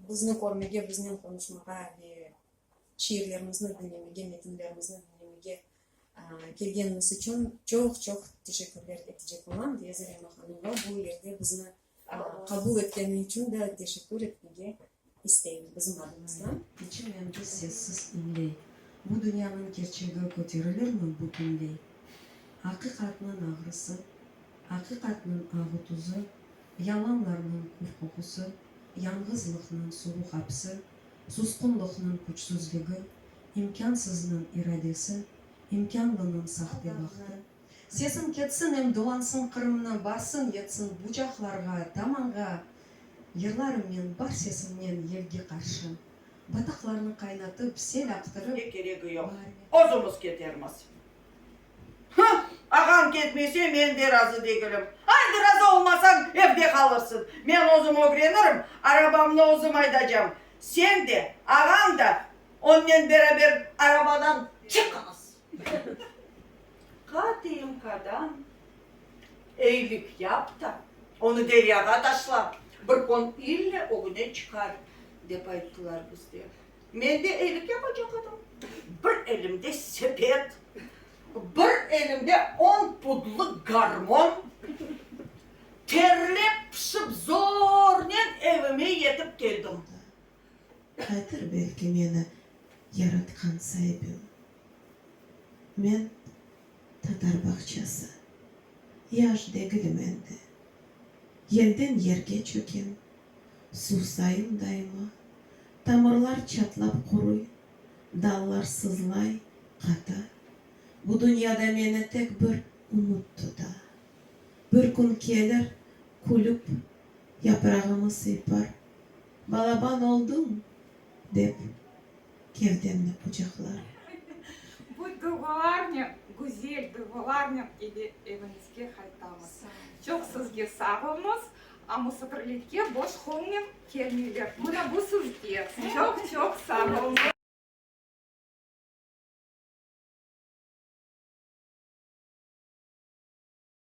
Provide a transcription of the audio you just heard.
Bizni körmege, biznen qonuşmağa ve şiirlerimizni diñlemege, metinlerimizni diñlemege kelgeniñiz içün çoq-çoq teşekkürler etecek olam ve Zarema hanımğa bu yerde bizni qabul etkeni içün de teşekkür etmege isteyim bizim adımızdan. İçim endi sessiz iñley. Bu dünyanıñ kerçegi köterilirmi bütünley? Aqiqatnıñ ağrısı, aqiqatnıñ ağı-tuzu, yalanlarnıñ küf qoqusı, yañğızlıqnıñ suvuq apsi, susqunlıqnıñ küçsüzligi, imkânsıznıñ iradesi, imkânlınıñ sahte bahtı. Sesim ketsin em dolansın Qırımnı, barsın yetsin bucaqlarğa, tamanğa, Yırlarım men bar sesimnen yelge qarşı, Bataqlarnı qaynatıp, sel aqtırıp, Bizge keregi yoq, özümiz ketermiz. Hı, ağañ ketmese, men de razı degilim. Aydı, razı olmasañ, evde qalırsıñ. Men özüm ögrenirim, arabamnı özüm aydacam. Sen de, ağañ da onnen beraber arabadan çıqıñız. Qatıyımkadan eylik yap da, onı deryağa taşla, bir kün ille ögüne çıqar, dep ayttılar bizde. Men de eylik yapacaq edim. Bir elimde sepet, bir elimde on pudluq garmon, terlep-pişip zornen evime yetip keldim. Qaytır belki meni yaratqan saibim. Men tatar bağçası, yaş degilim endi. Yelden yerge çökem, suvsayım daima, Tamırlar çatlap quruy, dallar sızlay, qata. Bu dünyada meni tek bir ümüt tuta. Bir kün kelir, külüp, yaprağımı sıypar, Balaban oldıñ, dep, kevdemni qucaqlar. Bu duyğularnen, güzel duyğularnen eviñizge qaytamız. Çoq sizge sağ olunız. Amma Sabrlikke boş qolnen kelmeyler. Mına bu sizge. Çoq-çoq sağ olunız.